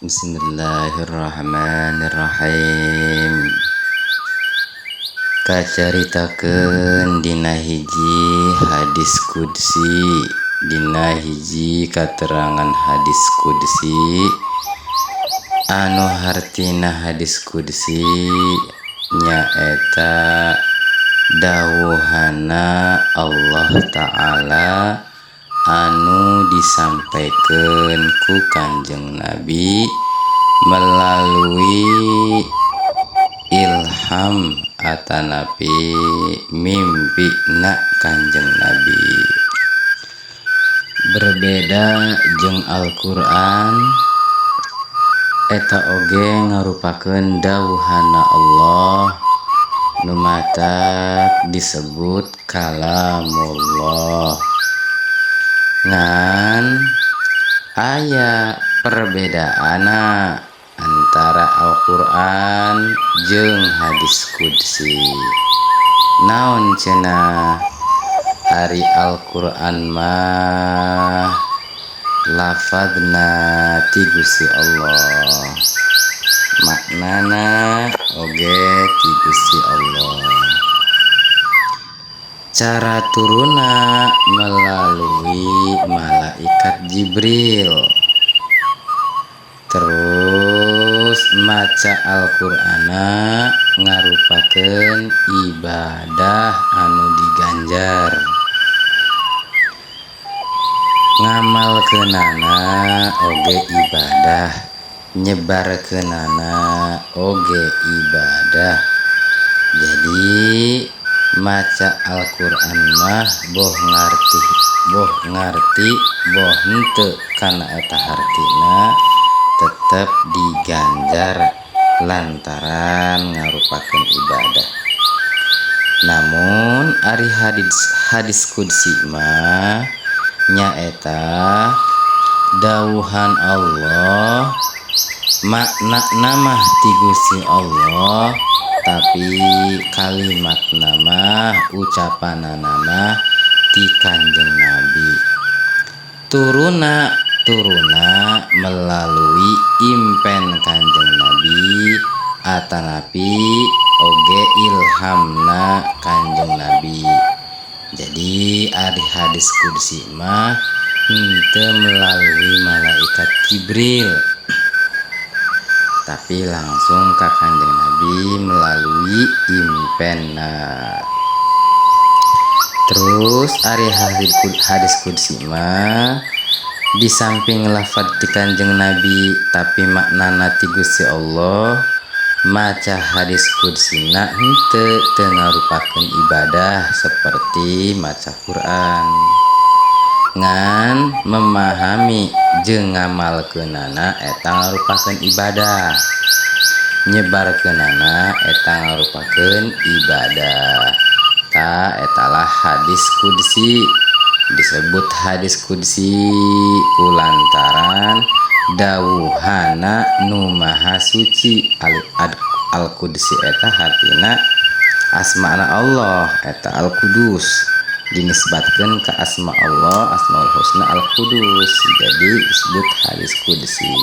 Bismillahirrahmanirrahim. Kacaritakeun dina hiji hadis qudsi, dina hiji katerangan hadis qudsi, anu hartina hadis qudsi nyaeta dawuhana Allah Ta'ala anu disampaikan ku Kanjeng Nabi melalui ilham atanapi mimpina Kanjeng Nabi. Berbeda jeung Al-Qur'an, eta oge ngarupakeun dawuhana Allah nu matak disebut kalamullah. Ngan aya perbedaanna antara Al-Qur'an jeung hadis qudsi. Naon cenah? Ari Al-Qur'an mah lafadzna ti Gusti Allah, maknana oge ti Gusti Allah, cara turuna melalui malaikat Jibril. Terus maca Al-Qur'ana ngarupakeun ibadah anu diganjar, ngamalkeunana oge ibadah, nyebarkeunana oge ibadah. Jadi maca Al-Qur'an mah boh ngarti, boh ngarti boh henteu kana eta hartina, tetep diganjar lantaran ngarupakeun ibadah. Namun ari hadis hadis qudsi mah nyaeta dawuhan Allah, makna mah ti Gusti Allah, tapi kalimat mah, ucapanana mah ti Kanjeng Nabi. Turuna turuna melalui impen Kanjeng Nabi atanapi oge ilhamna Kanjeng Nabi. Jadi ari hadis qudsi mah henteu melalui malaikat Jibril, tapi langsung ka Kanjeng Nabi melalui impenna. Terus ari hadis qudsi mah di samping lafadz ti Kanjeng Nabi tapi maknana ti Gusti Allah, maca hadis qudsina henteu teu ngarupakeun ibadah seperti maca Quran. Ngan memahami jeung ngamalkeunana eta ngarupakeun ibadah, nyebarkeunana eta ngarupakeun ibadah. Ta etalah hadis qudsi. Disebut hadis qudsi kulantaran dawuhana nu maha suci. Al qudsi eta hartina asmana Allah, eta al qudus, dinisbatkeun ka asma Allah, asmaul husna al qudus, jadi disebut hadis qudsi.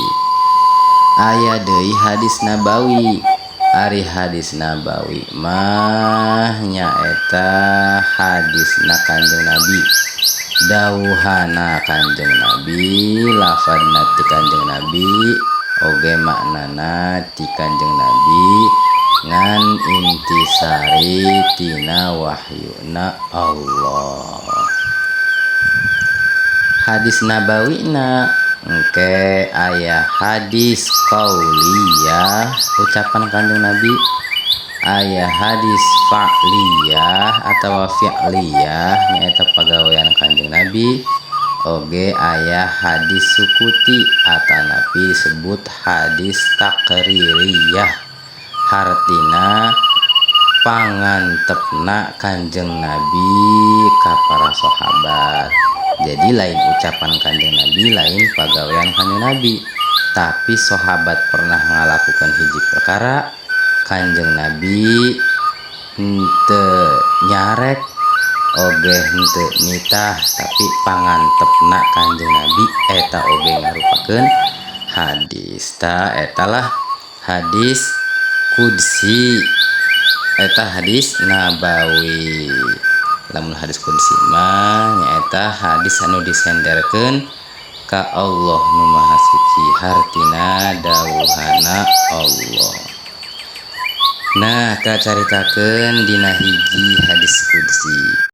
Aya deui hadis nabawi. Ari hadis nabawi mah nyaeta hadisna Kanjeng Nabi, dawuhana Kanjeng Nabi, lafadna ti Kanjeng Nabi oge maknana ti Kanjeng Nabi, ngan intisari tina wahyuna Allah. Hadis nabawina engke aya hadis qauliyah, ucapan Kanjeng Nabi, aya hadis fa'liyah atau fi'liyah, nyaeta pagawean Kanjeng Nabi, oge aya hadis sukuti atanapi disebut hadis takririyah, hartina pangantepna Kanjeng Nabi ka para sahabat. Jadi lain ucapan Kanjeng Nabi, lain pagawean Kanjeng Nabi, tapi sahabat pernah ngalakukan hiji perkara, Kanjeng Nabi henteu nyarek oge henteu nitah, tapi pangantepna Kanjeng Nabi eta oge ngarupakeun Hadis tah eta lah hadis qudsi, eta hadis nabawi. Lamun hadis qudsi mah nyaeta hadis anu disenderkeun ka Allah nu Maha Suci, hartina dawuhana Allah. Nah, kacaritakeun dina hiji hadis qudsi.